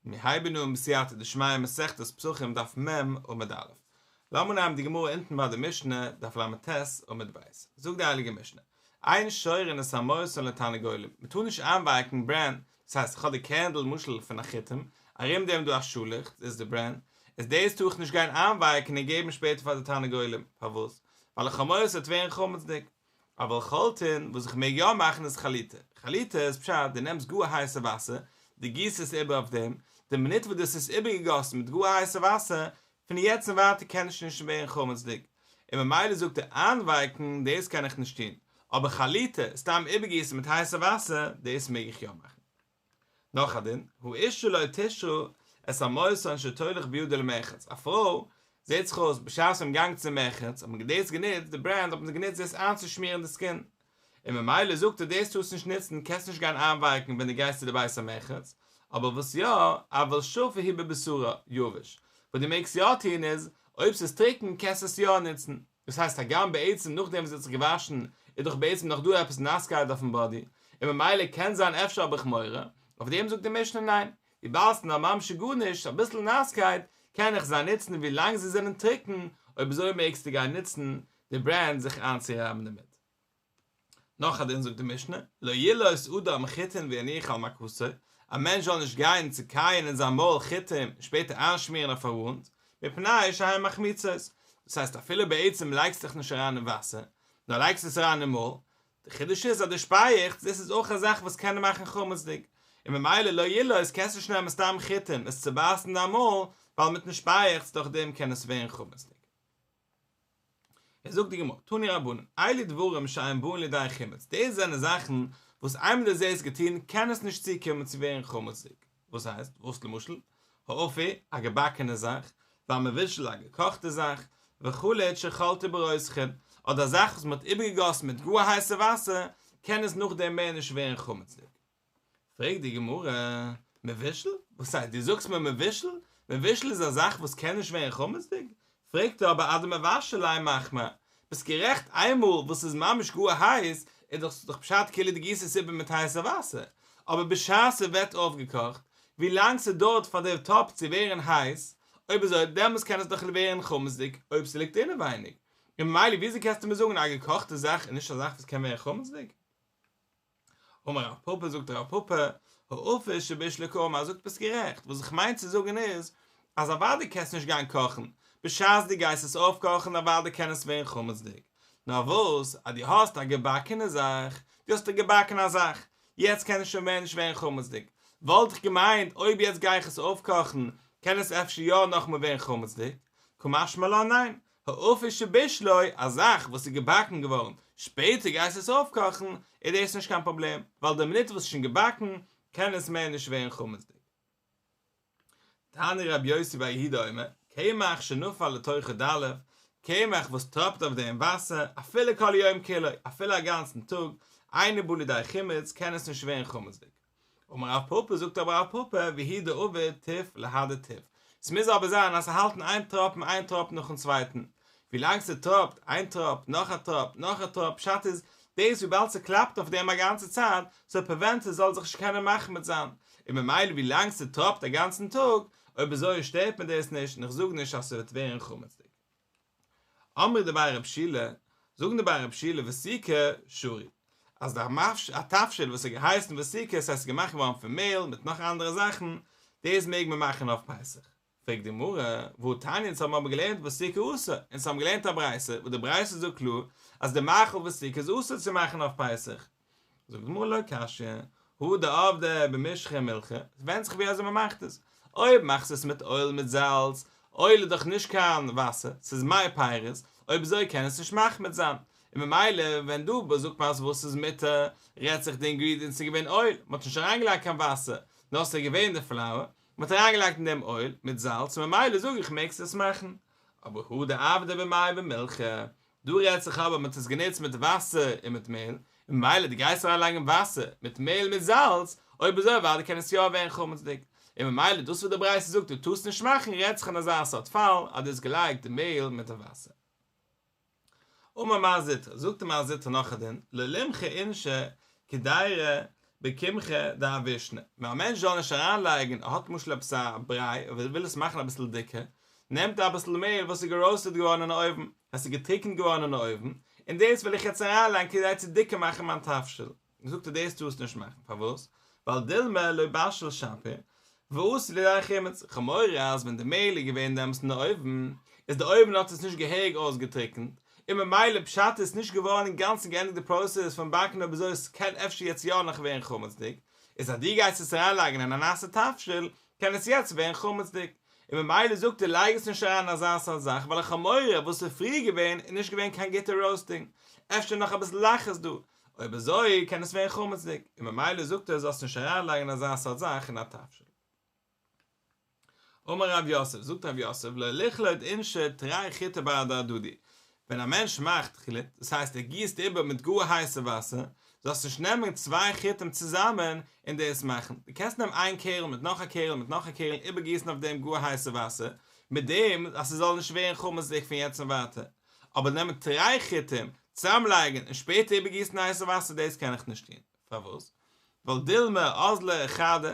מיר הייבן אן בסייעתא דשמיא מסכת פסחים דף מ' עמוד א'. לאמיר נעמען די גמרא אונטן ביי די משנה, דף ל"ט עמוד ב'. זאגט די הייליגע משנה, אין שורין את המורסן לתרנגולים, מען טאר נישט איינווייקן ברען, דאס הייסט איך האב די קערנדל למשל פון א חיטים, ארום דעם איז דא א שאלעכץ, דאס איז די ברען, איז דאס טאר איך נישט גיין איינווייקן און געבן שפעטער פאר די תרנגולים, פארוואס? ווייל איך האב מורא ס'וועט ווערן חמצ'דיג. אבל חולטין, וואס איך מעג יא מאכן איז חליטה. חליטה איז פשט, דו נעמסט גאר הייסע וואסער, דו גיסט עס איבער אויף דעם, די מינוט וואס דו האסט עס איבערגעגאסן מיט גאר הייסע וואסער, פון יעצט און ווייטער קען עס נישט ווערן חמצ'דיג. און ממילא זאגט ער איינווייקן, דאס קען איך נישט טון, אבער חליטה, סתם איבערגיסן מיט הייסע וואסער, דאס מעג איך יא מאכן. נאך א דין, האשה לא תשרה את המורסן שתוליך בידה למרחץ, א פרוי, זעט זיך אויס בשעת מ'איז געגאנגען צום מרחץ האט מען דאס גענוצט, די ברען האט מען גענוצט דאס איינצושמירן די סקין, און ממילא זאגט ער דאס טארסט נישט נוצן, קענסט נישט גיין איינווייקן ווען דו גייסט צו די בית המרחץ, אבער וואס יא, אבל שפוי הוא בבשרה, יבש, וואס דו מעגסט יא טון איז, אויב ס'איז טרוקן קענסטו עס יא נוצן. דאס הייסט הגם בעצם נאכדעם וואס זי האט זיך געוואשן איז דאך בעצם נאך דא עפעס נאסקייט אויפן באדי, און ממילא קען זיין אפשר האב איך מורא, אויף דעם זאגט די משנה ניין, וויבאלד ס'איז נאר ממש גארנישט, אביסל נאסקייט, קען איך זיי נוצן ווי לאנג זיי זענען טרוקן, אויב אזוי מעגסטו גיין נוצן די ברען זיך איינצורייבן דערמיט. נאך א דין זאגט די משנה, לא ילעוס אדם חיטין ויניח על מכתו, א מענטש זאל נישט גיין צוקייען אין זיין מויל חיטים און שפעטער איינשמירן אויף א וואונד, מפני שהן מחמיצות, דאס הייסט אפילו בעצם לייגסט דיך נישט אריין אין וואסער, נאר לייגסט עס אריין אין מויל, די חידוש איז אז די שפייעכץ דאס איז אויך א זאך וואס קען מאכן חמצ'דיג, און ממילא לא ילעוס קענסט נישט נעמען סתם חיטים עס צובייסן אין דיין מויל, ווייל מיטן שפייעכץ דורך דעם קען עס ווערן חמצ'דיג. עס זאגט די גמרא, תנו רבנן, אלו דברים שאין באין לידי חימוץ, דאס זענען זאכן וואס איינמאל דו האסט עס געטון קען עס נישט צוקומען צו ווערן חמצ'דיג, וואס הייסט, וואס למשל, האפוי, א געבאקענע זאך, והמבושל א געקאכטע זאך, וחלוט שחלטו ברותחין, אדער א זאך וואס מען האט איבערגעגאסן מיט גאר הייסע וואסער, קען עס נאכדעם מער נישט ווערן חמצ'דיג. פרעגט די גמרא, מבושל? וואס הייסט, דו זאגסט מיר מבושל? מבושל איז א זאך וואס קען נישט ווערן חמצ'דיג? פרעגט ער אבער אדמבשל ליה מחמר, ביסט גערעכט איינמאל וואס איז ממש גאר הייס איז דאך דאך פשט כאילו דו גיסט עס איבער מיט הייסע וואסער, אבער בשעת ס'ווערט אויפגעקאכט, ווי לאנג ס'דויערט פאר די טאפ צו ווערן הייס, אויב אזוי דעמאלס קען עס דאך ווערן חמצ'דיג אויב ס'ליגט אינעווייניג, און ממילא וויאזוי קענסטו מיר זאגן א געקאכטע זאך איז נישט א זאך וואס קען ווערן חמצ'דיג? אמר רב פפא זאגט רב פפא, האפוי שבישלו קאמר זאגט ביסט גערעכט, וואס איך מיין צו זאגן איז, אז אוודאי קענסט נישט גיין קאכן, בשעת דו גייסט עס אויפקאכן אוודאי קען עס ווערן חמצ'דיג, נאר וואס אז דו האסט א געבאקענע זאך, דו האסט געבאקן א זאך, יעצט קען עס שוין מער נישט ווערן חמצ'דיג, וואלט איך געמיינט אויב יעצט גיי איך עס אויפקאכן קען עס אפשר יא נאכאמאל ווערן חמצ'דיג, קא משמע לן ניין, האפוי שבישלו, א זאך וואס איז געבאקן געווארן, שפעטער גייסט עס אויפקאכן, איז דאס נישט קיין פראבלעם, ווייל די מינוט וואס איז שוין געבאקן, קען עס מער נישט ווערן חמצ'דיג. תניא רבי יוסי בר יהודה אומר, קמח שנפל לתוכו דלף, קמח וואס טראפט אויף דעם וואסער, אפילו כל היום כולו, אפילו א גאנצן טאג, אינו בא לידי חימוץ, קען עס נישט ווערן חמצ'דיג. אמר רב פפא זאגט אבער רב פפא והוא דעביד טיף להדי טיף, ס'מוז אבער זיין אז ס'האלט אין איין טראפן איין טראפ נאכן צווייטן, ווילאנג ס'טראפט איין טראפ נאך א טראפ נאך א טראפ פשט איז דאס וויבאלד ס'קלאפט אויף דעם א גאנצע צייט ס'פריווענט עס זאל זיך נישט קענען מחמיץ זיין און ממילא ווילאנג ס'טראפט א גאנצן טאג אויב אזוי שטערט מיר דאס נישט און איך זאג נישט אז ס'וועט ווערן חמצ'דיג. אמרי דבי רב שילא, זאגן די בי רב שילא ותיקא שרי, אז די א תבשיל וואס האט געהייסן ותיקא, ס'הייסט געמאכט געווארן פון מעהל מיט נאך אנדערע זאכן, דאס מעג מען מאכן אויף פסח. פרעגט די גמרא, והא תניא אונז האבן אבער געלערנט ותיקא אסור, אונז האבן געלערנט א ברייתא וואס די ברייתא זאגט קלאר אז די מאכל ותיקא איז אסור צו מאכן אויף פסח. זאגט די גמרא לא קשיא, הא דעבדיה במשחא ומילחא, עס ווענדט זיך ווי אזוי מען מאכט עס, אויב מאכסטו עס מיט אויל מיט זאלץ, אויל איז דאך נישט קיין וואסער, ס'איז מי פירות, אויב אזוי קען עס נישט מחמיץ זיין, און ממילא ווען דא זאגט מען אז וואס איז מותר, רעדט זיך די אינגרידיענטס איז געווען אויל, מען האט נישט אריינגעלייגט קיין וואסער, נאר ס'איז געווען די פלאוער, מען האט אריינגעלייגט אין דעם אויל מיט זאלץ, ממילא זאג איך מעגסט עס מאכן, אבער הא דעבדיה במיא ובמילחא, דא רעדט זיך אבער מ'האט עס גענוצט מיט וואסער און מיט מעהל, און ממילא דו גייסט אריין לייגן וואסער מיט מעהל מיט זאלץ, אויב אזוי אוודאי קען עס יא ווערן חמצ'דיג, און ממילא דאס וואס די ברייתא זאגט דו טארסט נישט מאכן רעדט זיך אין אזא סארט פאל אז דו האסט געלייגט די מעהל מיט די וואסער. אמר מר זוטרא, זאגט מר זוטרא נאך א דין, לא לימחו אינשי קדירה. בקמחא דאבישונא, ווען א מענטש זאל נישט אריינלייגן, ער האט למשל עפעס א בריי, ער וויל עס מאכן אביסל דיקער, נעמט ער אביסל מעהל וואס איז געראוסטעד געווארן אין אויוון, עס איז געטריקנט געווארן אין אויוון, און דאס וויל איך יעצט אריינלייגן כדי צו דיקער מאכן מיין תבשיל. זאגט ער דאס טארסט נישט מאכן, פארוואס? ווייל דילמא לא בשיל שפיר, ואתי לידי חימוץ, כ'האב מורא אז ווען די מעהל איז געווען דעמאלטס אין די אויוון, איז די אויוון האט עס נישט געהעריג אויסגעטריקנט, און ממילא פשט איז נישט געווארן אינגאנצן געענדיגט די פראסעס פון באקן אויב אזוי עס קען אפשר יעצט יא נאך ווערן חמצ'דיג, איז אז דו גייסט עס אריינלייגן אין א נאסע תבשיל קען עס יעצט ווערן חמצ'דיג, און ממילא זאגט ער לייג עס נישט אריין אין אזא סארט זאך ווייל איך האב מורא וואס איז פריער געווען איז נישט געווען קיין גוטע ראוסטינג, אפשר נאך אביסל לחות דא, אויב אזוי קען עס ווערן חמצ'דיג, און ממילא זאגט ער זאלסט נישט אריינלייגן אזא סארט זאך אין א תבשיל. אמר רב יוסף, זאגט רב יוסף, לא ליחלוט אינשי תרי חיטי בהדי הדדי, ווען א מענטש מאכט חילוט, דאס הייסט ער גיסט איבער מיט גאר הייסע וואסער, זאלסט נישט נעמען צוויי חיטים צוזאמען און דאס מאכן, דו קענסט נעמען איין קערל מיט נאך א קערל מיט נאך א קערל איבערגיסן אויף דעם גאר הייסע וואסער, מיט דעם אז ס'זאל נישט ווערן חמצ'דיג פון יעצט און ווייטער, אבער נעמען תרי חיטים, צוזאמלייגן און שפעטער איבערגיסן הייסע וואסער דאס קען איך נישט טון. פארוואס? ווייל דילמא אזלא חדא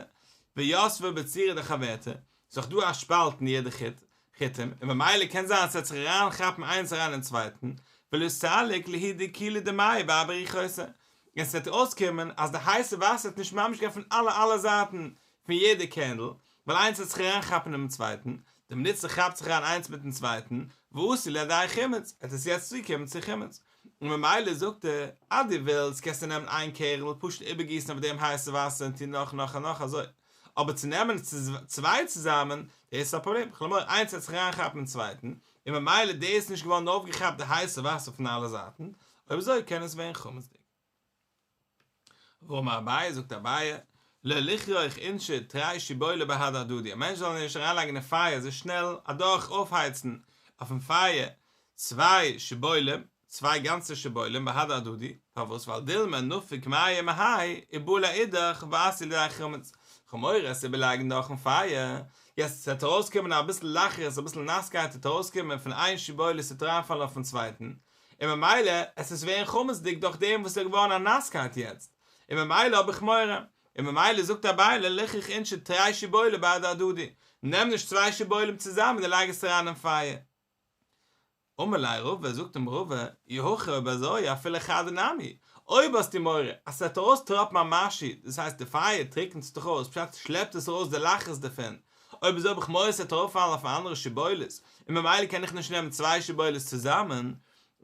ויתבה בצורא דחברתה, ס'איז דאך דא א שפאלט אין יעדע חיט, חיטים, און ממילא קען זיין אז ס'וועט זיך אריין כאפן איינס אריין אין צווייטן, ולא סליק להו דיקולא דמיא בארבע רוחותא, און ס'וועט אויסקומען אז די הייסע וואסער וועט נישט ממש גיין פון אלע אלע זייטן פון יעדע קערנדל, ווייל איינס וועט זיך אריינכאפן אינעם צווייטן, די מינוט ס'כאפט זיך אריין איינס מיטן צווייטן, ואתי לידי חימוץ, וועט עס יעצט צוקומען צו חימוץ. און ממילא זאגט ער, אז דו ווילסט קענסטו נעמען איין קערל, פשוט איבערגיסן אויף דעם הייסע וואסער און טון נאך נאך און נאך אזוי, אבער צו נעמען צוויי צוזאמען, דאס איז א פראבלעם, כלומר איינס וועט זיך אריינכאפן אין צווייטן, און ממילא דאס איז נישט געווארן אויפגעכאפט די הייסע וואסער פון אלע זייטן, אויב אזוי קען עס ווערן חמצ'דיג. ואמר אביי, זאגט אביי, לא לכרוך אינשי תרי שיבולי בהדי הדדי, א מענטש זאל נישט אריינלייגן אין פייער אזוי שנעל אדורך אויפהייצן אויפן פייער צוויי שיבולים, צוויי גאנצע שיבולים בהדי הדדי, פארוואס ווייל דילמא נפיק מיא מהאי ובלע אידך ואתי לידי חמץ, כ'האב מורא עס איבערלייגן דורכן פייער, יעצט ס'וועט ארויסקומען אביסל לחות אביסל נאסקייט וועט ארויסקומען פון איין שיבולת ס'וועט אריינפאלן אויפן צווייטן, און ממילא עס איז ווערן חמצ'דיג דורך דעם וואס איז געווארן א נאסקייט יעצט, און ממילא האב איך מורא, און ממילא זאגט אביי לא לכרוך אינשי תרי שיבולי בהדי הדדי, נעם נישט צוויי שיבולים צוזאמען און לייג עס אריין אין פייער. אמר ליה רבא, זאגט אים רבא, אי הכי אויב אזוי אפילו חדא נמי, אויב האסטו מורא אז ס'וועט ארויס טראפן א משהו, דאס הייסט די פייער טריקנט עס דאך אויס, פשט שלעפט עס ארויס די לחות דערפון, אויב אזוי האב איך מורא ס'וועט ארויפפאלן אויף אנדערע שיבולת, און ממילא קען איך נישט נעמען צוויי שיבולת צוזאמען,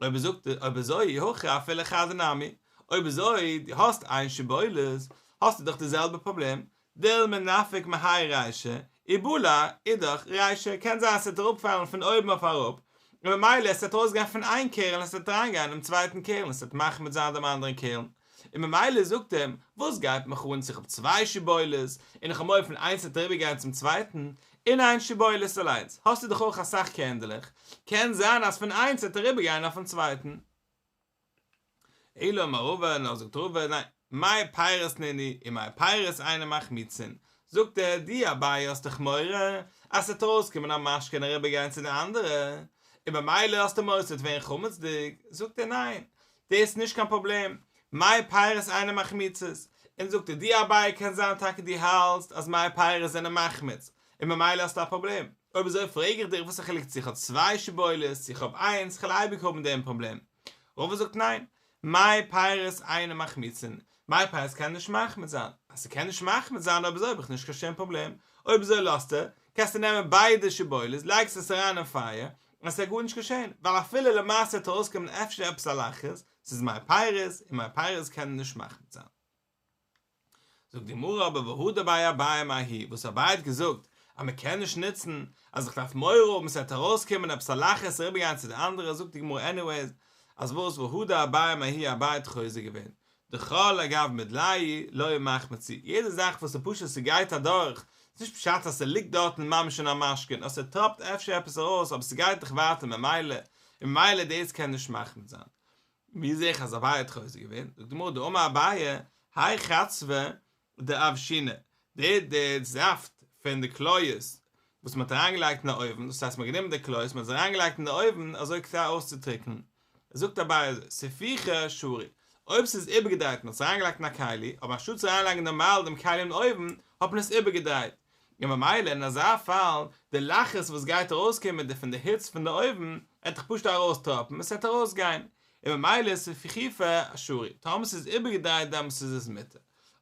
אויב זאגט ער, אויב אזוי אי הכי אפילו חדא נמי, אויב אזוי דו האסט איין שיבולת, האסטו דאך די זעלבע פראבלעם, דילמא נפיק מהאי רישא, ובלע אידך רישא, קען זיין ס'וועט אראפפאלן פון אויבן אויף אראפ, און ממילא עס וועט ארויסגיין פון איין קערל און עס וועט אריינגיין אינעם צווייטן קערל און עס וועט מחמיץ זיין דעם אנדערן קערל. און ממילא זאגט אים, וואס גייט מיך אן צו איך האב צוויי שיבולת, און איך האב מורא פון איינס וועט אריבערגיין צום צווייטן, אין איין שיבולת אליינס האסטו דאך אויך אסאך קערנדלעך, קען זיין אז פון איינס וועט אריבערגיין אויפן צווייטן. אלא אמר רבא, נאר זאגט רבא, ניין, מי פירות נינהו, ומי פירות אינן מחמיצין, זאגט ער, דו אביי האסט דאך מורא אז ס'וועט ארויסקומען א משקה און אריבערגיין צו די אנדערע, און ממילא האסטו מורא ס'וועט ווערן חמצ'דיג, זאגט ער ניין, דאס איז נישט קיין פראבלעם, מי פירות אינן מחמיצות, און זאגט ער דו אביי קען זיין טאקע דו האלטסט אז מי פירות זענען מחמיץ, און ממילא האסטו א פראבלעם, אויב אזוי פרעג איך דיך וואס א חילוק צו איך האב צוויי שיבולת צו איך האב איינס, כ'על אייביג האבן דעם פראבלעם. רבא זאגט ניין, מי פירות אינן מחמיצין, מי פירות קען נישט מחמיץ זיין, אז ס'קען נישט מחמיץ זיין אויב אזוי האב איך נישט קיין שום פראבלעם, אויב אזוי לאזטו, קענסטו נעמען ביידע שיבולת, לייגסט עס אריין אין פייער, און עס וועט גארנישט געשען, ווייל אפילו למעשה וועט ארויסקומען אפשר עפעס א לחות, ס'איז מי פירות, און מי פירות קענען נישט מחמיץ זיין. זאגט די גמרא אבער והדר ביה אביי מההיא, וואס אביי האט געזאגט אז מען קען נישט נוצן, אז איך דארף מורא האבן ס'וועט ארויסקומען עפעס א לחות אריבערגיין צו די אנדערע, זאגט די גמרא עניוועיס, אז וואס והדר אביי מההיא אביי האט חוזר געווען, דכל אגב מדלייהו לא מחמצי, יעדע זאך וואס איז פשוט ס'גייט אדורך, ס'נישט פשט אז ס'ליגט דארטן ממש אין א משקה, נאר ס'טראפט אפשר עפעס ארויס אבער ס'גייט דאך ווייטער ממילא, און ממילא דאס קען נישט מחמיץ זיין. ווי זעה איך אז אביי האט חוזר געווען? זאגט די גמרא דאמר אביי, האי חצבא דאבשונא, די די זאפט פון די קליות וואס מ'האט אריינגעלייגט אין א אויוון, דאס הייסט מ'האט גענומען די קליות מ'האט עס אריינגעלייגט אין די אויוון אזוי כדי אויסצוטריקענען, זאגט אביי אזוי, ספיחא שרי. אויב ס'איז איבערגעדרייט מ'האט עס אריינגעלייגט אין א כלי, אבער אנשטאט צו אריינלייגן נארמאל דעם כלי אין אויוון, האט מען עס איבערגעדרייט, און ממילא אין אזא פאל, די לחות וואס גייט ארויסקומען פון די היץ פון די אויוון, עט דאך פשוט ארויסטראפן, עס וועט ארויסגיין, און ממילא איז זקיפה שרי, טאמער ס'איז איבערגעדרייט דעמאלס איז עס מותר,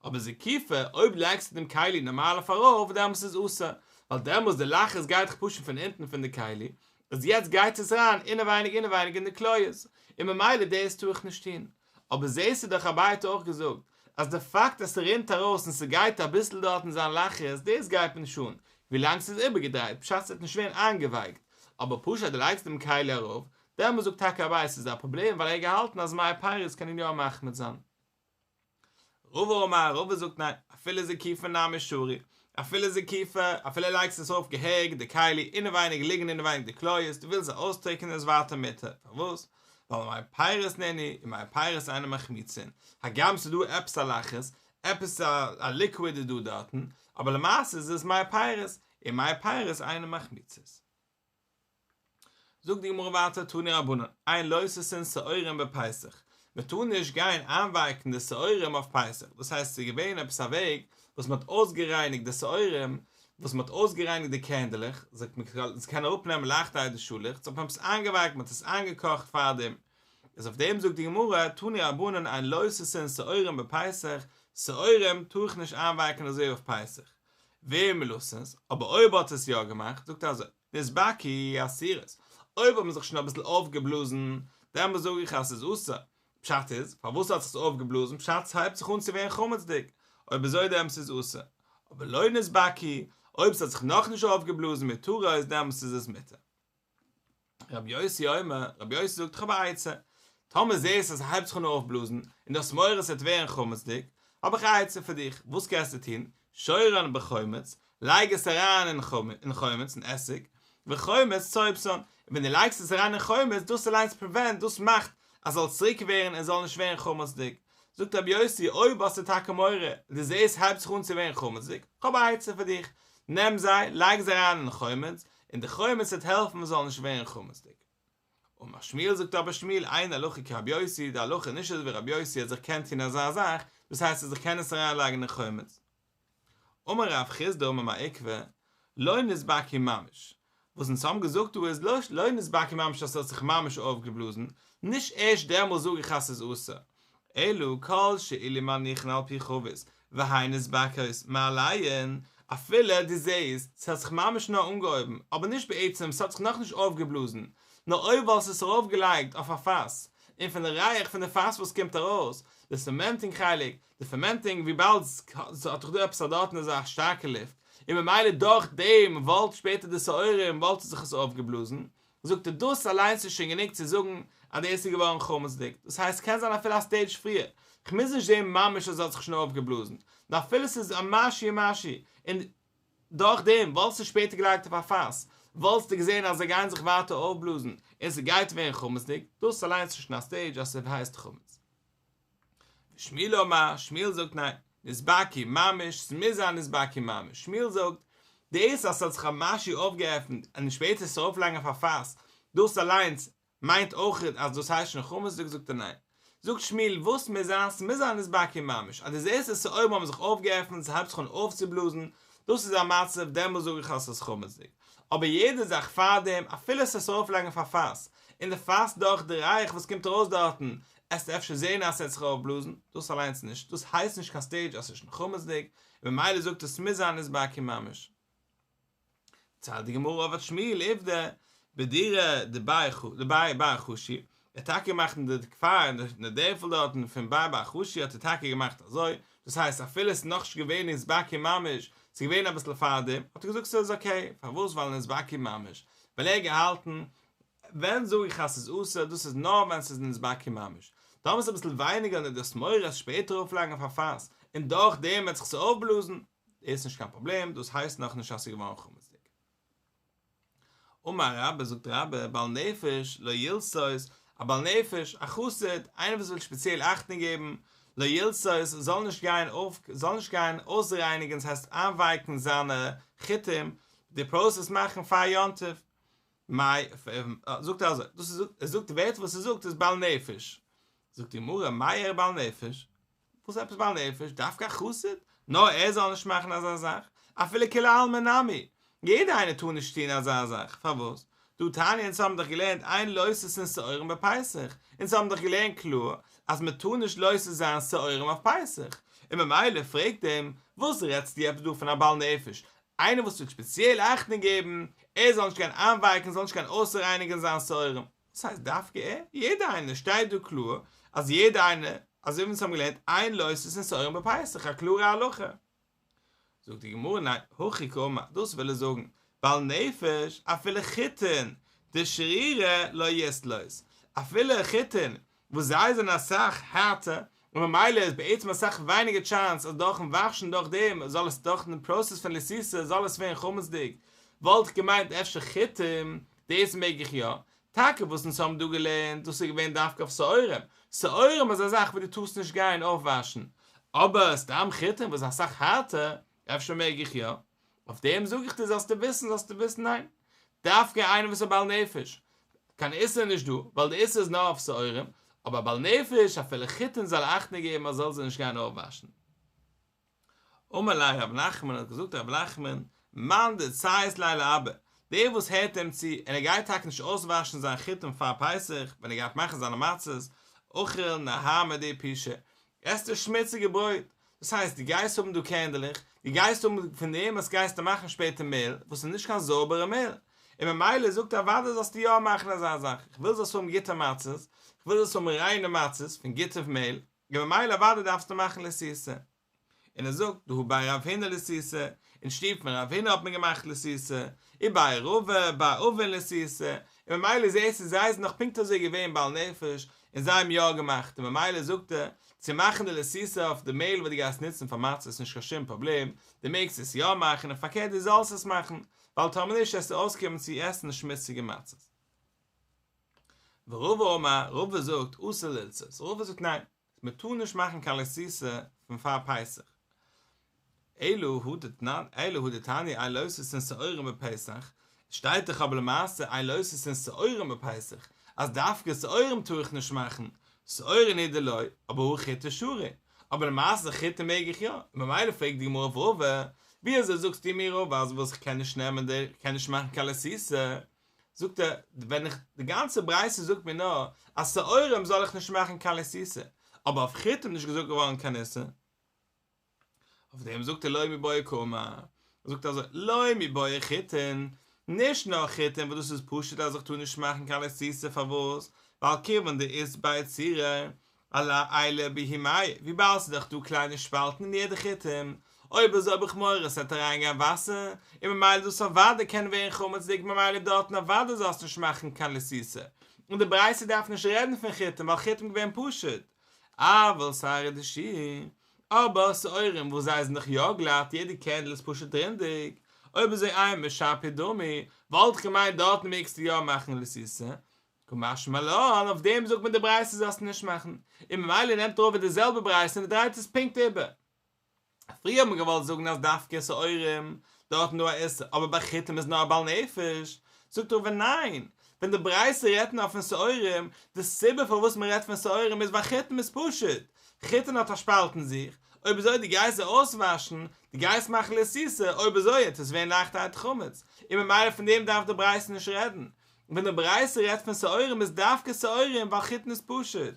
אבער זקיפה, אויב לייגסטו דעם כלי נארמאל אויף ארויף דעמאלס איז אסור, ווייל דעמאלס די לחות גייט דאך פשוט פון אונטן פון די כלי, איז יעצט גייט עס אריין אינעווייניג אינעווייניג אין די קליות, און ממילא דאס טאר איך נישט טון. אבער זעסטו דאך אביי האט אויך געזאגט אז די פאקט אז ס'רינט ארויס און ס'גייט אביסל דארטן זיין לחות דאס גייט מיר נישט אן ווילאנג ס'איז איבערגעדרייט פשט ס'וועט נישט ווערן איינגעווייקט, אבער פשוט אז דו לייגסט דעם כלי ארויף דעמאלס זאגט טאקע אביי ס'איז א פראבלעם ווייל ער האט געהאלטן אז מי פירות קענען יא מחמיץ זיין. רבא אמר, רבא זאגט ניין, אפילו זקיפה נמי שרי, אפילו זקיפה, אפילו לייגסט עס ארויף געהעריג די כלי אינעווייניג ליגן אינעווייניג די קליות, דו ווילסט זיי אויסטריקענען איז ווייטער מותר, פארוואס? ווייל מי פירות נינהו און מי פירות אינן מחמיצין, הגם ס'איז דא עפעס א לחות, עפעס א ליקוויד איז דא דארטן, אבער למעשה איז עס מי פירות, און מי פירות אינן מחמיצות. זאגט די גמרא ווייטער תנו רבנן, אין לותתין שעורים בפסח, מען טאר נישט גיין איינווייקן די שעורים אויף פסח, דאס הייסט ס'איז געווען עפעס א וועג וואס מען האט אויסגערייניגט די שעורים, וואס מען האט אויסגערייניגט די קערנדלעך, זאגט מען זאל קענען אראפנעמען לייכטערהייט די שאלעכץ, האט מען עפעס איינגעווייקט, מען האט עס איינגעקאכט פארדעם, איז אויף דעם זאגט די גמרא, תנו רבנן אין לותתין שעורים בפסח, שעורים טאר איך נישט איינווייקן אזוי אויף פסח, ואם לתת, אבער אויב האט עס יא געמאכט, זאגט ער אזוי, נתבקעו אסורות, אויב האט מען זיך שוין אביסל אויפגעבלאזן, דעמאלס זאג איך אז ס'איז אסור, פשט איז, פארוואס האט זיך עס אויפגעבלאזן, פשט ס'הייבט זיך אן צו ווערן חמצ'דיג, אויב אזוי דעמאלס איז אסור, אבער לא נתבקעו, אויב ס'האט זיך נאכנישט אויפגעבלאזן מותרות, דעמאלס איז עס מותר. רבי יוסי אומר, רבי יוסי זאגט איך האב א עצה, טאמער זעסט אז ס'הייבט זיך אן אויפבלאזן, און דו האסט מורא ס'וועט ווערן חמצ'דיג, האב איך א עצה פאר דיך, וואס קענסטו טון, שורן בחומץ, לייג עס אריין אין חומץ, אין עסיג, וחומץ צובתן, און ווען דו לייגסט עס אריין אין חומץ, דאס אליינס פריווענט, דאס מאכט אז ס'זאל צוריק ווערן און זאל נישט ווערן חמצ'דיג. זאגט רבי יוסי, אויב האסטו טאקע מורא, דו זעסט ס'הייבט זיך אן צו ווערן חמצ'דיג, כ'האב א עצה פאר דיך, נעם זיי, לייג זיי אריין אין חומץ, און די חומץ וועט העלפן עס זאל נישט ווערן חמצ'דיג. אמר שמואל זאגט אבער שמואל אין הלכה כרבי יוסי, די הלכה איז נישט אזוי ווי רבי יוסי אז איך קען טון אזא זאך, דאס הייסט אז איך קען עס אריין לייגן אין חומץ. אמר רב חסדא אמר מר עוקבא, לא נתבקעו ממש, וואס אונז האבן געזאגט דא איז לא נתבקעו ממש אז עס האט זיך ממש אויפגעבלאזן, נישט ערשט דעמאלס זאג איך אז ס'איז אסור, אלא כל שאילו מניחן על פי חבית והן נתבקעות מאליהן, אפילו דו זעהסט ס'האט זיך ממש נאר אנגעהויבן, אבער נישט בעצם ס'האט זיך נאכנישט אויפגעבלאזן, נאר אויב וואלסט עס ארויפגעלייגט אויף א פאס, און פון די ריח פון די פאס וואס קומט ארויס, די פערמענטינג חלק, די פערמענטינג וויבאלד ס'האט דאך דא עפעס א דארטן אזא שטארקע לופט, און ממילא דורך דעם וואלט שפעטער די שעורים וואלט זיך עס אויפגעבלאזן, זאגט ער דאס אליינס איז שוין גענוג צו זאגן אז דאס איז געווארן חמצ'דיג, דאס הייסט ס'קען זיין אפילו א סטעידזש פריער, כ'מוז נישט זעהן ממש אז עס האט זיך שוין אויפגעבלאזן, נאר אפילו ס'איז א משהו משהו, און דורכדעם וואלסטו שפעטער געלייגט אויף א פאס, וואלסטו געזעהן אז זיי גייען זיך ווייטער אויפבלאזן און ס'גייט ווערן חמצ'דיג, דאס אליינס איז שוין א סטעידזש אז ס'הייסט חמץ. שמואל אמר, שמואל זאגט ניין, נתבקעו ממש, ס'מוז זיין נתבקעו ממש, שמואל זאגט, דאס אז ס'האט זיך א משהו אויפגעעפנט און שפעטער עס ארויפלייגן אויף א פאס, דאס אליינס מיינט אויך אז דאס הייסט שוין חמצ'דיג זאגט ער ניין. זאגט שמואל, וואס מוז זיין, ס'מוז זיין נתבקעו ממש, אז דו זעסט אז שעורים האבן זיך אויפגעעפנט, ס'הייבט זיך אן אויפצובלאזן, דאס איז א מצב, דעמאלס זאג איך אז ס'איז חמצ'דיג. אבער יעדע זאך פארדעם, אפילו עס ארויפלייגן אויף א פאס, און די פאס דורך די ריח וואס קומט ארויס דארטן, עסטו אפשר זעהן אז ס'העט זיך אויפבלאזן, דאס אליינס נישט, דאס הייסט נישט קיין סטעידזש אז ס'איז שוין חמצ'דיג, און ממילא זאגט ער ס'מוז זיין נתבקעו ממש. דערציילט די גמרא עבד שמואל עובדא בדורא דבי בר חשו, ער האט טאקע געמאכט אין די כפר אין די דערפל דארטן פון בי בר חשו האט ער טאקע געמאכט אזוי, דאס הייסט אפילו עס איז נאכנישט געווען נתבקעו ממש, ס'איז געווען אביסל פארדעם, האט ער געזאגט ס'איז אקעי, פארוואס ווייל נתבקעו ממש, ווייל ער האט געהאלטן ווען זאג איך אז ס'איז אסור, דאס איז נאר ווען ס'איז נתבקעו ממש. טאמער ס'איז אביסל ווייניגער און דו האסט מורא עס שפעטער ארויפלייגן אויף א פאס, און דורך דעם וועט זיך עס אויפבלאזן, איז נישט קיין פראבלעם, דאס הייסט נאכנישט אז ס'איז געווארן חמצ'דיג. אמר רבה, זאגט רבה, בעל נפש לא ילתות, א בעל נפש, א חסיד, איינער וואס וויל שפעציעל אכטונג געבן, לא ילתות, זאל נישט גיין אויף, זאל נישט גיין אויסרייניגן, דאס הייסט איינווייקן זיינע חיטים, די פראסעס מאכן פאר יום טוב, מאי, זאגט ער אזוי, דאס איז, ער זאגט די ווערטער וואס ער זאגט איז בעל נפש. זאגט די גמרא, מאי איריא בעל נפש? וואס עפעס בעל נפש? דווקא א חסיד? נאר ער זאל נישט מאכן אזא זאך? אפילו כולי עלמא נמי, יעדער איינער טאר נישט טון אזא זאך, פארוואס? דהא תניא אונז האבן דאך געלערנט אין לותתין שעורים בפסח, אונז האבן דאך געלערנט קלאר אז מען טאר נישט לותת זיין שעורים אויף פסח, און ממילא פרעגט אים, וואס רעדסטו עפעס דא פון א בעל נפש, איינער וואס טוט שפעציעל אכטונג געבן ער זאל נישט גיין איינווייקן זאל נישט גיין אויסרייניגן זיין שעורים, וואס הייסט דווקא ער? יעדער איינער, שטייט דא קלאר אז יעדער איינער, אזוי ווי אונז האבן געלערנט אין לותתין שעורים בפסח, א קלארע הלכה. זאגט די גמרא ניין, הכי קאמר, דאס וויל ער זאגן, בעל נפש אפילו חיטין דשרירי לא יתלות, אפילו חיטין וואס זיי זענען אסאך הארטער, און ממילא איז בעצם אסאך ווייניגער טשאנס אז דורכן וואשן דורך דעם זאל עס דורכן פראסעס פון לתיתה זאל עס ווערן חמצ'דיג, וואלט איך געמיינט אפשר חיטים, דאס מעג איך יא, טאקע וואס אונז האבן דא געלערנט דאס איז געווען דווקא אויף שעורים, שעורים איז א זאך וואס דו טארסט נישט גיין אויפוואשן, אבער סתם חיטים וואס איז אסאך הארטער, אפשר מעג איך יא? אויף דעם זאג איך דיר זאלסטו וויסן זאלסטו וויסן ניין, דווקא איינער וואס איז א בעל נפש, קיין איסור איז נישט דא, ווייל די איסור איז נאר אויף שעורים, אבער א בעל נפש אפילו חיטין זאל אכטונג געבן אז זאל זיי נישט גיין אויפוואשן. אמר ליה רב נחמן האט געזאגט רב נחמן, מאן דציית ליה לאבא, דער וואס הערט אים צו און ער גייט טאקע נישט אויסוואשן זיין חיטים פאר פסח ווען ער גייט מאכן זיינע מצות, אכיל נהמא דעיפושא, עסט ער שמוציגע ברויט, דאס הייסט דו גייסט האבן דא קערנדלעך, דו גייסט האבן פון דעם וואס גייסטו מאכן שפעטער מעהל, וואס איז נישט קיין זויבערע מעהל, און ממילא זאגט ער אוודאי זאלסטו יא מאכן אזא זאך, איך וויל זאלסט האבן גוטע מצות, איך וויל זאלסט האבן ריינע מצות פון גוטע מעהל, און ממילא אוודאי דארפסטו מאכן לתיתה. און ער זאגט, דהא בי רב הונא לתיתה, אין שטוב פון רב הונא האט מען געמאכט לתיתה, ובי רבא בר אבין לתיתה, און ממילא זעהסטו זיי זענען נאך פונקט אזוי געווען בעל נפש, און זיי האבן יא געמאכט, און ממילא זאגט ער, צו מאכן די לתיתה אויף די מעהל וואס דו גייסט נוצן פאר מצות איז נישט קיין שום פראבלעם, דו מעגסט עס יא מאכן, און פארקערט דו זאלסט עס מאכן, ווייל טאמער נישט וועסטו אויסקומען צו עסן שמוציגע מצות. ורבא אמר, רבא זאגט, אסור ללתות, רבא זאגט ניין, מען טאר נישט מאכן קיין לתיתה פון פאר פסח. אלא הא דתנן, אלא הא דתניא אין לותתין שעורים בפסח, עס שטייט דאך אבער למעשה אין לותתין שעורים בפסח, אז דווקא שעורים טאר איך נישט מאכן, שעורין הוא דלא, אבער הא חיטי שרי, אבער למעשה חיטה מעג איך יא, און ממילא פרעגט די גמרא אויף רבא, ווי אזוי זאגסטו מיר רבא אז וואס איך קען נישט נעמען די, איך קען נישט מאכן קיין לתיתה, זאגט ער, ווען איך, די גאנצע ברייתא זאגט מיר נאר אז שעורים זאל איך נישט מאכן קיין לתיתה, אבער אויף חיטים נישט געזאגט געווארן קיין איסור. אויף דעם זאגט ער לא מיבעיא קאמר, זאגט ער אזוי, לא מיבעיא חיטין, נישט נאר חיטין וואס דאס איז פשוט אז איך טאר נישט מאכן קיין לתיתה פארוואס? ווייל כיוון דאית ביה צורי, עיילי בהו מיא, וויבאלד ס'איז דאך דא קליינע שפאלטן אין יעדע חיטים, אויב אזוי האב איך מורא ס'וועט אריינגיין וואסער, און ממילא דאס אוודאי קען ווערן חמצ'דיג ממילא דארטן אוודאי זאלסט נישט מאכן קיין לתיתה, און די ברייתא דארף נישט רעדן פון חיטים ווייל חיטים געווען פשוט, אבל שערי דשיעי, אבער שעורים וואס זיי זענען דאך יא גלאט יעדע קערנדל איז פשוט רינדיג, אויב אזוי אימא שפיר דמי, וואלט איך געמיינט דארטן מעגסטו יא מאכן לתיתה, קא משמע לן, אויף דעם זאגט מען די ברייתא זאלסטו נישט מאכן, און ממילא נעמט רבא די זעלבע ברייתא און ער דרייט עס פונקט איבער. פריער האט מען געוואלט זאגן אז דווקא שעורים, דארטן דא א איסור, אבער ביי חיטים איז נאר א בעל נפש, זאגט רבא ניין, ווען די ברייתא רעדט נאר פון שעורים, די סיבה פארוואס מען רעדט פון שעורים איז ווייל חיטים איז פשוט, חיטין האט א שפאלט אין זיך, אויב אזוי דו גייסט זיי אויסוואשן, דו גייסט מאכן לתיתה, אויב אזוי וועט עס ווערן לייכטערהייט חמץ, און ממילא פון דעם דארף די ברייתא נישט רעדן, ווען די ברייתא רעדט פון שעורים איז דווקא שעורים ווייל חיטין איז פשוט.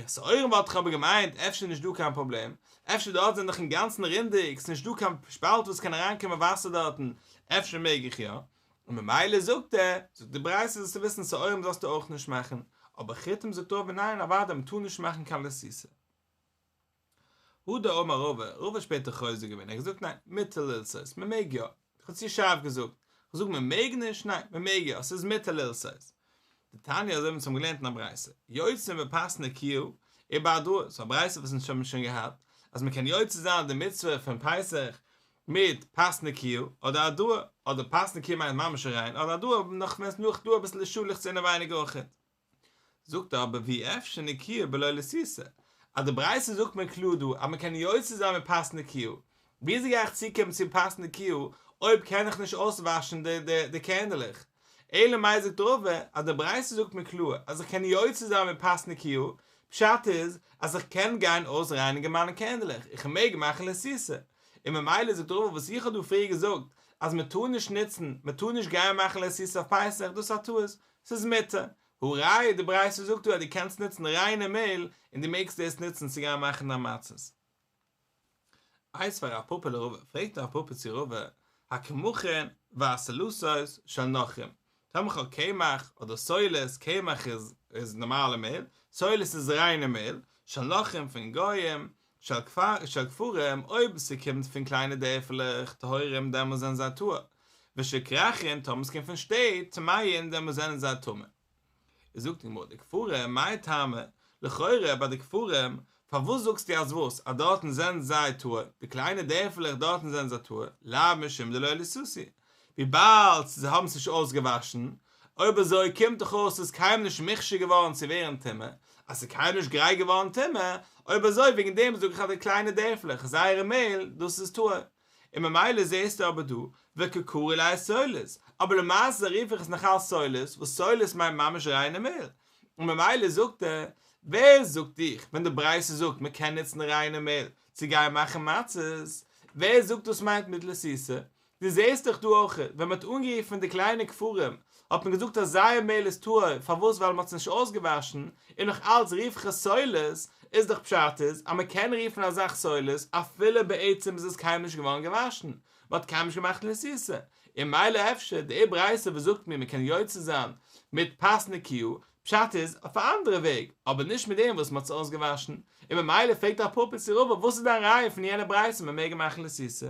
שעורים וואלט איך אבער געמיינט אפשר נישט דא קיין פראבלעם, אפשר דארט זענען דאך אינגאנצן רינדיג, ס'נישט דא קיין שפאלט וואס קען אריינקומען וואסער דארטן, אפשר מעג איך יא? און ממילא זאגט ער, זאגט די ברייתא זאלסטו וויסן שעורים זאלסטו אויך נישט מאכן, אבער חיטים זאגט רבא ניין אוודאי מ'טאר נישט מאכן קיין לתיתה. הדר אמר רבא, רבא האט שפעטער חוזר געווען, ער האט געזאגט ניין, מותר ללתות, מען מעג יא, איך האב צו שארף געזאגט, איך זאג מען מעג נישט, ניין, מען מעג יא, ס'איז מותר ללתות. דתניא אזוי ווי אונז האבן געלערנט אין א ברייתא, יוצאין בפת נקיה ובהדראה, ס'איז א ברייתא וואס אונז האבן שוין געהאט, אז מען קען יוצא זיין די מצוה פון פסח מיט פת נקיה אדער הדראה, אדער פת נקיה מיינט ממש ריין, אדער הדראה נאך ווען ס'איז נאך דא אביסל שאלעכץ אינעווייניג אויכעט. זאגט ער אבער ואי אפשר נקיה בלא לתיתה, אז די ברייתא זאגט מיר קלאר דא אז מען קען יוצא זיין מיט פת נקיה, וויאזוי גיי איך צוקומען צו פת נקיה אויב קען איך נישט אויסוואשן די קערנדלעך? אלא מאי זאגט רבא אז די ברייתא זאגט מיר קלאר אז איך קען יוצא זיין מיט פת נקיה, פשט איז אז איך קען גיין אויסרייניגען מיינע קערנדלעך, איך מעג מאכן לתיתה, און ממילא זאגט רבא וואס איך האב דא פריער געזאגט אז מען טאר נישט נוצן, מען טאר נישט גיין מאכן לתיתה אויף פסח, דאס איז א טעות, ס'איז מותר, הא ראיה די ברייתא זאגט דא אז דו קענסט נוצן ריינע מעהל און דו מעגסט דאס נוצן צו גיין מאכן דיין מצות. איתיביה רב פפא לרבא, פרעגט רב פפא צו רבא, הקמחין והסלתות של נכרים, טאמער כ'האב קמח אדער סולת, קמח איז איז נארמאלע מעהל, סולת איז ריינע מעהל, של נכרים פון גוים, של כפר של כפרים, אויב ס'קומט פון קליינע דערפלעך, טהורים דעמאלס זענען זיי טהור, ושל כרכין, טאמער ס'קומט פון שטעט, טמאין, דעמאלס זענען זיי טמא. איז זאגט די גמרא דכפרים מאי טעמא, לכאורה ביי די כפרים, פארוואס זאגסטו אז וואס, אז דארטן זענען זיי טהור, די קליינע דערפלעך דארטן זענען זיי טהור, לאו משום דלא לתתו, וויבאלד זיי האבן עס נישט אויסגעוואשן, אויב אזוי קומט דאך אויס ס'איז קיינמאל נישט מוכשר געווארן צו ווערן טמא, אז ס'איז קיינמאל נישט גרייט געווארן טמא, אויב אזוי וועגן דעם זאג איך אז די קליינע דערפלעך, זייערע מעהל, דאס איז טהור. און ממילא זעהסטו אבער דא וקא קרי ליה סולת, אבער למעשה רוף איך עס נאך אלס סולת, וואס סולת מיינט ממש ריינע מעהל, און ממילא זאגט ער, ווער זאגט דיך ווען די ברייתא זאגט מען קען נוצן ריינע מעהל צו גיין מאכן מצות, ווער זאגט דאס מיינט מיט לתיתה, דו זעהסט דאך דא אויך, ווען מען האט אנגערופן די קליינע כפרים האט מען געזאגט אז זייער מעהל איז טהור, פארוואס ווייל מען האט עס נישט אויסגעוואשן, און נאך אלץ רוף איך עס סולת, איז דאך פשט איז אז מען קען רופן א זאך סולת אפילו בעצם איז עס קיינמאל נישט געווארן געוואשן, מען האט קיינמאל נישט געמאכט לתיתה, און ממילא אפשר די ברייתא וואס זאגט מיר מען קען יוצא זיין מיט פת נקיה, פשט איז אויף א אנדערע וועג, אבער נישט מיט דעם וואס מען האט עס אויסגעוואשן, און ממילא פרעגט רב פפא צו רבא וואס איז דיין ראיה פון יענע ברייתא מען מעג מאכן לתיתה?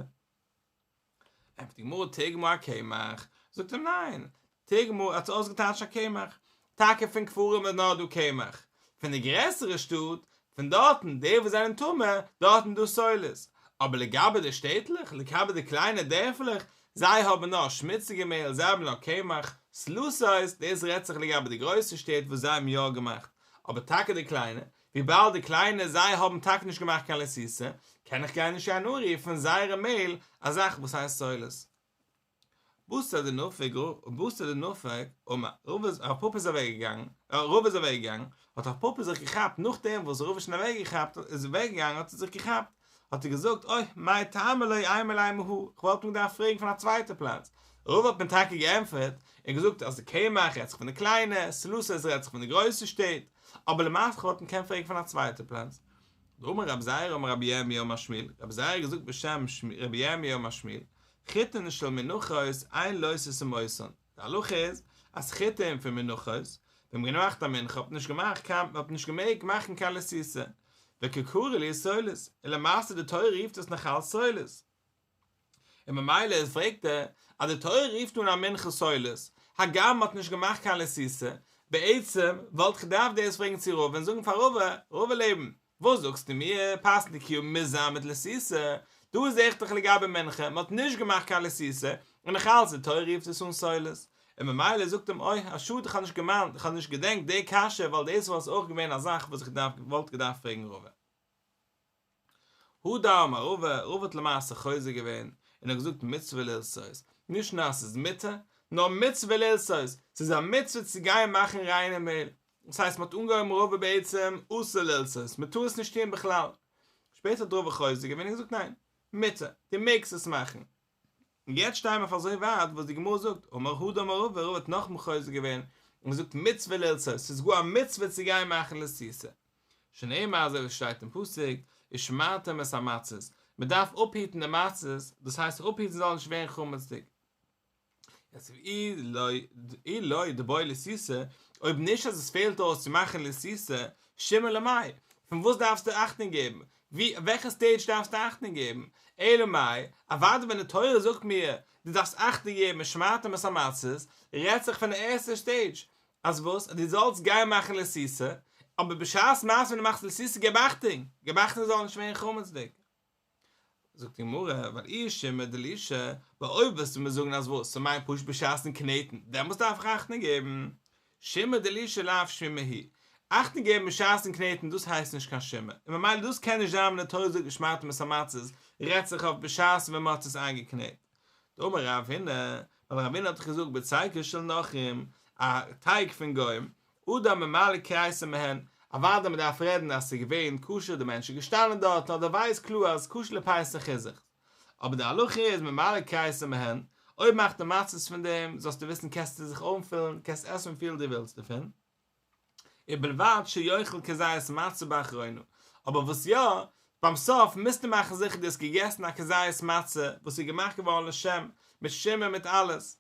ענטפערט די גמרא תרגמה אקמח, זאגט אים ניין, תרגמה האט אויסגעטייטשט אקמח, טאקע פון כפרים איז נאר דא קמח, פון די גרעסערע שטאט, פון דארטן די וואס זענען טמא, דארטן דא סולת, אבער לגבי די שטעטלעך, לגבי די קליינע דערפלעך, זיי האבן נאר שמוציגע מעהל, זיי האבן נאר קמח, סלתות, דאס רעדט זיך לגבי די גרויסע שטעט וואס זיי האבן יא געמאכט, אבער טאקע די קליינע, וויבאלד די קליינע זיי האבן טאקע נישט געמאכט קיין לתיתה, קען איך גיין נישט גיין אנרופן זייערע מעהל א זאך וואס הייסט סולת. בתר דנפק בתר דנפק אמר רבא איז רב פפא איז אוועק געגאנגען רבא איז אוועק געגאנגען האט רב פפא זיך געכאפט נאכדעם וואס רבא איז שוין אוועק געכאפט איז אוועק געגאנגען האט ער זיך געכאפט האט ער געזאגט אוי מאי טעמא לא אימא ליה מהא איך וואלט אים געדארפט פרעגן פון א צווייטע פלאץ רבא האט מיר טאקע געענטפערט און געזאגט אז די קמח רעדט זיך פון די קליינע סלתות רעדט זיך פון די גרויסע שטעט אבער למעשה כ'וואלט אים געקענט פרעגן פון א צווייטע פלאץ. דאמר רבי זירא אמר רבי ירמי' אמר שמואל, רבי זירא האט געזאגט בשם רבי ירמי' אמר שמואל, חיטין של מנחות אין לותתין אותן, די הלכה איז אז חיטין פון מנחות, ווען מ'האט געמאכט א מנחה האט מען נישט געמאכט קיין, מ'האט נישט געמעגט מאכן קיין לתיתה, וקא קרי להו סולת, און למעשה די תורה רופט עס נאך אלס סולת. און ממילא איז פרעגט ער אז די תורה רופט אן א מנחה סולת, הגם מ'האט נישט געמאכט קיין לתיתה, בעצם וואלט איך געדארפט דאס פרעגן צו רבא און זאגן פאר רבא, רבא לעבן, וואס זאגסטו מיר, פת נקיה מוז זיין מיט לתיתה, דא זע איך דאך לגבי מנחה, מ'האט נישט געמאכט קיין לתיתה, און נאך אלץ די תורה רופט עס אן סולת, און ממילא זאגט אים אוי, א שאד איך האב נישט געמיינט, איך האב נישט געדענקט די קשיא ווייל דאס וואלט אויך געווען א זאך וואס איך וואלט געדארפט פרעגן רבא. הדר אמר רבא, רבא האט למעשה חוזר געווען און האט געזאגט מצוה ללתות, נישט נאר אז ס'איז מותר, נאר מצוה ללתות, ס'איז א מצוה צו גיין מאכן ריינע מעהל, דאס הייסט מ'האט אנגעהויבן רבא בעצם אסור ללתות, מ'טאר עס נישט טוען בכלל, שפעטער האט רבא חוזר געווען און געזאגט ניין, מותר, דו מעגסט עס מאכן. און יעצט שטייען מיר אויף אזוי ווייט וואס די גמרא זאגט, אמר הדר אמר רבא, רבא האט נאכאמאל חוזר געווען און געזאגט מצוה ללתות, ס'איז גאר א מצוה צו גיין מאכן לתיתה. שנאמר אזוי ווי ס'שטייט אין פסוק, ושמרתם את המצות, מ'דארף אפהיטן די מצות, דאס הייסט אפהיטן זאל נישט ווערן חמצ'דיג. יעצט אי לא אי לא דבעי לתיתה, אויב נישט אז עס פעלט אויס צו מאכן לתיתה, שימור למאי, פון וואס דארפסטו אכטונג געבן? ווי וועלכע סטעידזש דארפסטו אכטונג געבן? אלא מאי, אוודאי ווען די תורה זאגט מיר דו דארפסט אכטונג געבן ושמרתם את המצות, רעדט זיך פון די ערשטע סטעידזש, אז וואס? אז דו זאלסט גיין מאכן לתיתה, אבער בשעת מעשה ווען דו מאכסט לתיתה געב אכטונג, געב אכטונג עס זאל נישט ווערן חמצ'דיג. זאגט די גמרא, ווייל אי שימור דלישה, ווייל אויב וועסטו מיר זאגן אז וואס, ס'מיינט פשוט בשעת'ן קנעטן, דעמאלטס דארף איך אכטונג געבן. שימור דלישה לאו שימור הוא. אכטונג געבן בשעת'ן קנעטן דאס הייסט נישט קיין שימור, און ממילא דאס קען נישט זיין ווען די תורה זאגט ושמרתם את המצות, רעדט זיך אויף בשעת ווען מ'האט עס איינגעקנעט. דאמר רב הונא, ווייל רב הונא האט דאך געזאגט בצקות של נכרים, א טייג פון גוים, אדם ממלא כריסו מהן, אוודאי מען דארף רעדן אז ס'איז געווען כשר די מענטש איז געשטאנען דארטן אדער ווייסט קלאר אז כשר לפסח איז עס. אבער די הלכה איז ממלא כריסו מהן, אויב מאכט ער מצות פון דעם זאלסטו וויסן קענסטו זיך אנפילן, קענסט עסן וויפיל דו ווילסט דערפון, ובלבד שיאכל כזית מצה באחרונה, אבער וואס יא, ביים סוף מוזטו מאכן זיכער דו האסט געגעסן א כזית מצה וואס איז געמאכט געווארן לשם, מיט שימור מיט אלעס.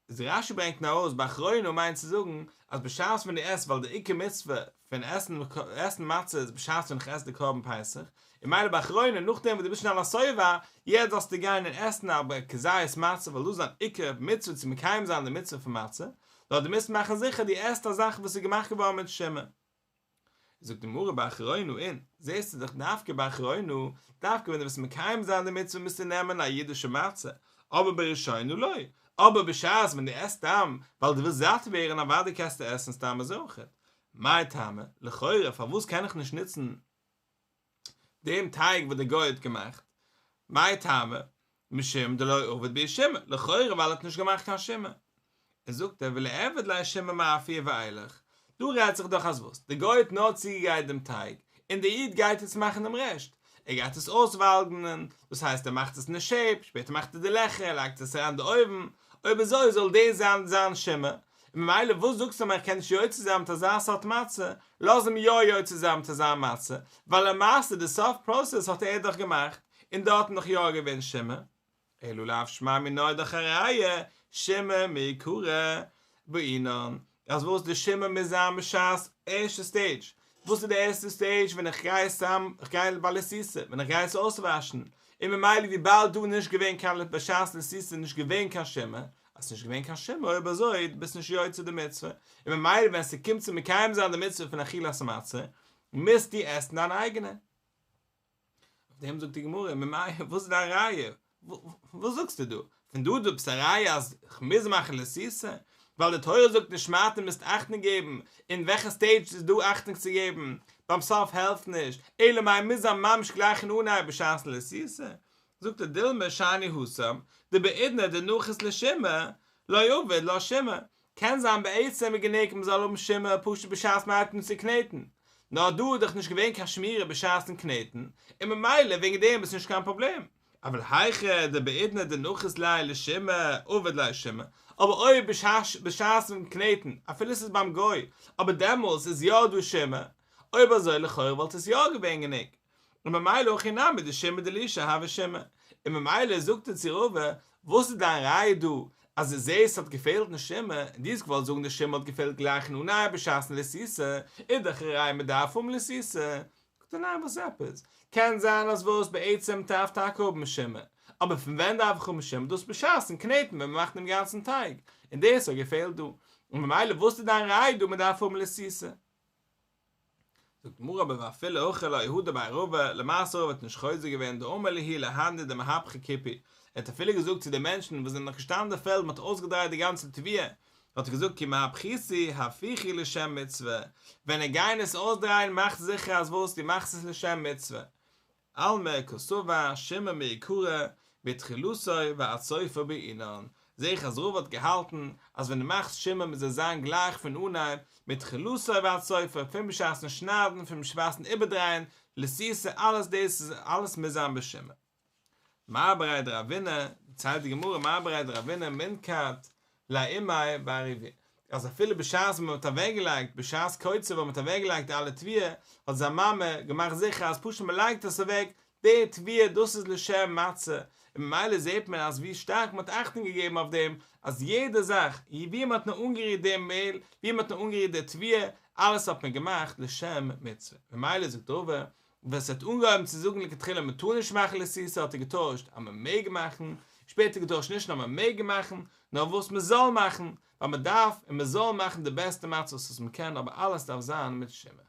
איז רש"י ברענגט נאר ארויס באחרונה מיינט צו זאגן אז בשעת ווען דו עסט ווייל די עיקר מצוה פון עסן עסן מצה איז בשעת ווען איך עס די קרבן פסח און ממילא באחרונה נאכדעם וואס דו ביסט שוין על השובע יעצט זאלסטו גיין און עסן א כזית מצה ווייל דאס איז דיין עיקר מצוה צו מקיים זיין די מצוה פון מצה נאר דו מוזט מאכן זיכער דו עסט א זאך וואס איז געמאכט געווארן מיט שימור. זאגט די גמרא באחרונה אין, זעסטו דאך דווקא באחרונה, דווקא ווען דו ווילסט מקיים זיין די מצוה מוזטו נעמען א אידישע מצה, אבער בראשונה לא, אבער בשעת ווען דו עסט סתם ווייל דו ווילסט זאט ווערן אוודאי קענסטו עסן סתם אזוי אויכעט. מאי טעמא, לכאורה פארוואס קען איך נישט נוצן דעם טייג וואס דער גוי האט געמאכט, מאי טעמא, משום דלא עביד בהו שימור, לכאורה ווייל ער האט נישט געמאכט קיין שימור. און זאגט ער וליעביד ליה שימור מאפייה ואילך, דא רעדט זיך דאך אז וואס? דער גוי האט נאר צוגעגרייט דעם טייג, און דער איד גייט יעצט מאכן דעם רעשט, ער גייט עס אויסוואלגערן, דאס הייסט ער מאכט עס אין די שעיפ, שפעטער מאכט ער די לעכער, ער לייגט עס אריין אין די אויוון, אויב אזוי זאל דאס זיין זיין שימור, און ממילא וואס זאגסטו מיר איך קען נישט יוצא זיין מיט אזא סארט מצה, לאז אים יא יוצא זיין מיט אזא מצה, ווייל למעשה די סוף פראסעס האט ער דאך געמאכט, און דארט איז נאך יא געווען שימור. אלא לאו שמע מינה איז דאך א ראיה, שימור מעיקרא בעינן, אז וואס די שימור מוז זיין בשעת ערשטע סטעידזש, וואס איז די ערשטע סטעידזש ווען איך גיי עס צאם, איך גיי ביי לתיתה, ווען איך גיי עס אויסוואשן, און ממילא וויבאלד דא נישט געווען קיין בשעת לתיתה נישט געווען קיין שימור, אז ס'נישט געווען קיין שימור אויב אזוי ביסט נישט יוצא די מצוה, און ממילא ווען ס'קומט צו מקיים זיין די מצוה פון אכילת מצה, מוזטו עסן דיין אייגענע. אויף דעם זאגט די גמרא, ממאי, וואס איז דיין ראיה? וואס זאגסטו דא? פון דא דו ביסט א ראיה אז כ'מוז מאכן לתיתה? ווייל די תורה זאגט ונשמרתם מוזט אכטונג געבן, אין וועלכע סטעידזש איז דא אכטונג צו געבן? ביים סוף העלפט נישט, אלא מאי מוז זיין ממש גלייך אין אנהייב בשעת לתיתה? זאגט ער דילמא שאני התם, דבעידנא דנחית לשימור, לא עביד לה שימור, קען זיין בעצם איז גענוג מ'זאל האבן שימור פשוט בשעת מ'הייבט אן צו קנעטן, נאר דא איז דאך נישט געווען קיין שמירה בשעת'ן קנעטן, און ממילא וועגן דעם איז נישט קיין פראבלעם, אבל היכא דבעידנא דנחית ליה לשימור עביד ליה שימור, אבער אויב בשעת'ן קנעטן, אפילו ס'איז ביים גוי, אבער דעמאלס איז יא דא שימור, אויב אזוי לכאורה וואלט עס יא געווען גענוג. און ממילא הכי נמי דשימור דלישה הוי שימור, און ממילא זאגט ער צו רבא, וואס איז דיין ראיה דא אז דו זעהסט ס'האט געפעלט אין שימור, און דו האסט געוואלט זאגן די שימור האט געפעלט גלייך אין אנהייב בשעת'ן לתיתה, איז דאך א ראיה מ'דארף האבן לתיתה, זאגט ער ניין וואס עפעס, קען זיין אז וואס בעצם דארף טאקע האבן שימור, אבער פון ווען דארף איך האבן שימור דאס בשעת'ן קנעטן ווען מ'מאכט דעם גאנצן טייג, און דאס האט געפעלט דא, און ממילא וואס איז דיין ראיה דא מ'דארף האבן לתיתה? זאגט די גמרא אבער ואפילו הכי לא הדר ביה רבא, למעשה רבא האט נישט חוזר געווען דאמר להו להנהו דמהפכי כיפי, ער האט אפילו געזאגט צו די מענטשן וואס זענען נאך געשטאנען אין די פעלד מען האט אויסגעדרייט די גאנצע תבואה, האט ער געזאגט כי מהפכיתו הפיכו לשם מצוה, ווען ענק גייען עס אויסדרייען מאכט זיכער אז וואס דו מאכסט עס לשם מצוה, אלמא קסבר שימור מעיקרא מתחילתו ועד סופו בעינן, זעה איך אז רבא האט געהאלטן אז ווען דו מאכסט שימור מוז עס זיין גלייך פון אנהייב מתחילתו ועד סופו, פון בשעת'ן שניידן, פון בשעת'ן איבערדרייען, לתיתה, אלעס דאס איז אלעס מוז זיין בשימור. מר בריה דרבינא, דערציילט די גמרא מר בריה דרבינא מנקט ליה אימיה בארובי, אז אפילו בשעת ווען מען האט אוועקגעלייגט, בשעת קציר ווען מען האט אוועקגעלייגט אלע תבואה, האט זיין מאמע געמאכט זיכער אז פשוט מען לייגט עס אוועק, די תבואה דאס איז לשם מצה, און ממילא זעט מען אז ווי שטארק מען האט אכטונג געגעבן אויף דעם, אז יעדע זאך, ווי מען האט נאר אנגערירט דעם מעהל, ווי מען האט נאר אנגערירט די תבואה, אלעס האט מען געמאכט לשם מצוה. ממילא זאגט רבא, ווען ס'האט אנגעהויבן צו זאגן לכתחילה מען טאר נישט מאכן לתיתה האט ער געטוישט אז מען מעג מאכן, שפעטער געטוישט נישט נאר מען מעג מאכן, נאר וואס מען זאל מאכן, ווייל מען דארף און מען זאל מאכן די בעסטע מצות וואס מען קען אבער אלעס דארף זיין מיט שימור.